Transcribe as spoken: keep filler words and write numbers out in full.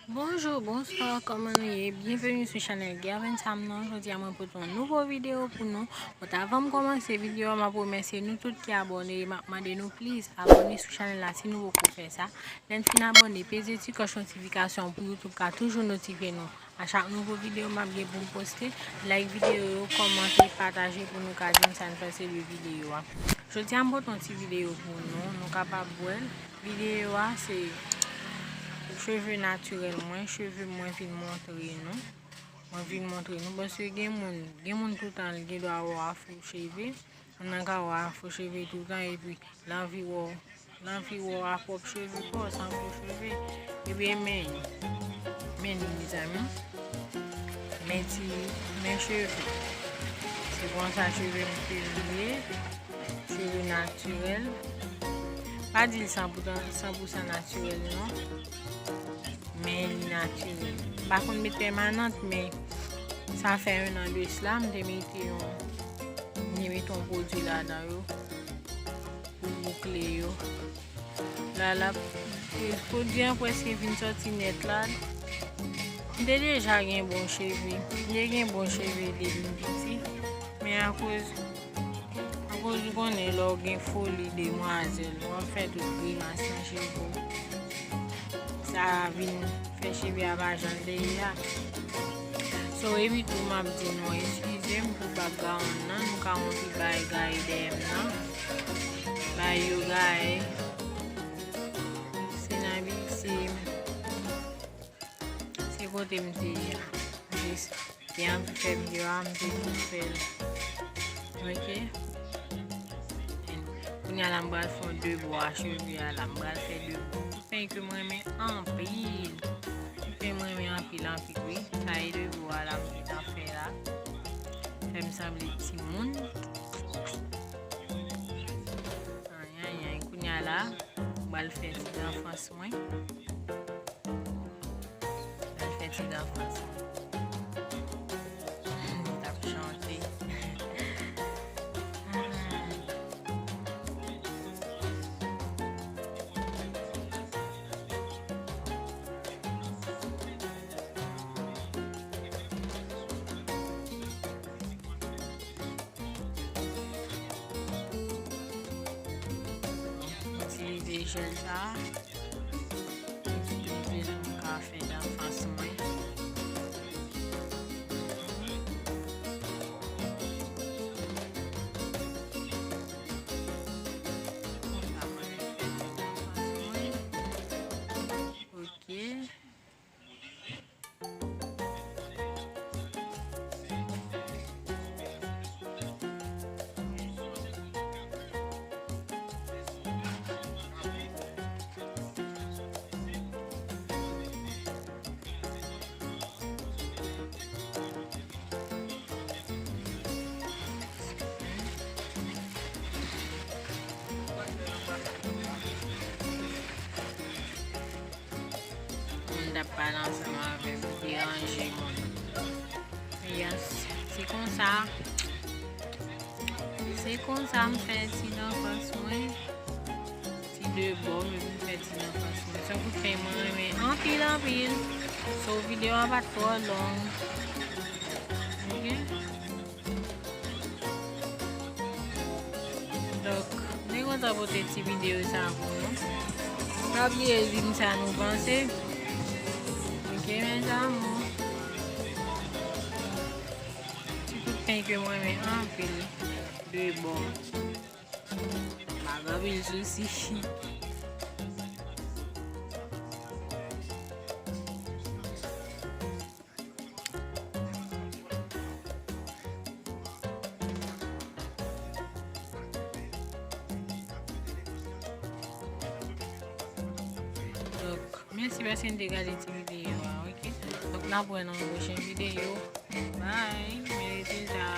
Bonjou, bonswa, kòman nou ye? Byenveni sou chanèl Gervin Sam nan. Jodi a mwen pote yon nouvo videyo pou nou. Bon, avan m kòmanse videyo a, m ap remèsye nou tout ki abòne e m ap mande nou please abòne sou chanèl la si nou poko fè sa. Lè n fin abòne, peze ti klòch notifikasyon pou YouTube ka toujou notifye nou a chak nouvo videyo m ap gen pou m poste. Like videyo yo, kòmante, pataje pou nou ka di m sa n panse de videyo a. Jodi a m pote yon ti videyo pou nou, nou kapab wè l. Videyo a se cheve natirèl mwen, cheve mwen vin montre nou. Mwen vin montre nou, paske gen moun, gen moun toutan li gen dwa wè afro cheve. Moun nan ka wè afro cheve toutan, epi l anvi wè, l anvi wè a pwòp cheve pa w san fo cheve. Ebyen, men, men li, mezanmi. Men ti, men cheve. Se konsa cheve m te ye. Cheve natirèl. Pa di l san pou san, san pou san natirèl, non. Men li natirèl. M pa konn met pèmanant, men sa fè yon an de sila, m te mete yon, m te mete yon pwodui ladan yo pou boukle yo. La, la, pwodui an prèske fin sòti nèt la. M te deja gen bon cheve. M te gen bon cheve depi m piti. Men akoz, akoz ou konnen lè w gen foli demwazèl, w ap fè tout grimas nan cheve w. Sa vin fè cheve a pa jan l te ye a. So, epi tou, m ap di nou eskize m pou background nan. Nou ka wè yon ti bagay dèyè m nan. Bagay yo gaye. Se nan bi, se, se kote m te ye a. M te, te anvi fè videyo a, m te tou fè l. Ok? Kounye a la, m pral fè yon de bò a cheve a la. M pral fè de bò. Tout peny ke m renmen anpil. Tout peny m renmen anpil, anpil, wi. Sa e de bò a la, m gentan fè la. Fè m sanble timoun. Anyanyay, kounye a la, m pral fè ti zanfans mwen. M pral fè ti zanfans mwen. M t ap chante. Itilize jèl sa a. Itilize l pou m ka fè zanfans mwen. Konsa mwen fè zanfans mwen. Ok. Moun t ap pale ansanm avè m, deranje moun. Yes, se konsa. Se konsa m fè ti zanfans mwen. Ti de bò, men m fè ti zanfans mwen. Se yon kout fèy mwen renmen anpil, anpil. So, videyo a pa t twò long. Ok? Donk, m te kontan pote ti videyo sa pou nou. Pa bliye di m sa nou panse. Ok, mes amours. Ti kout peny ke mwen renmen anpil. De bò. Pa gen anpil sousi. Donk, mèsi paske n te gade ti videyo a, ok? Donk, n ap wè nan yon pwochen videyo. Bye! Men rete la.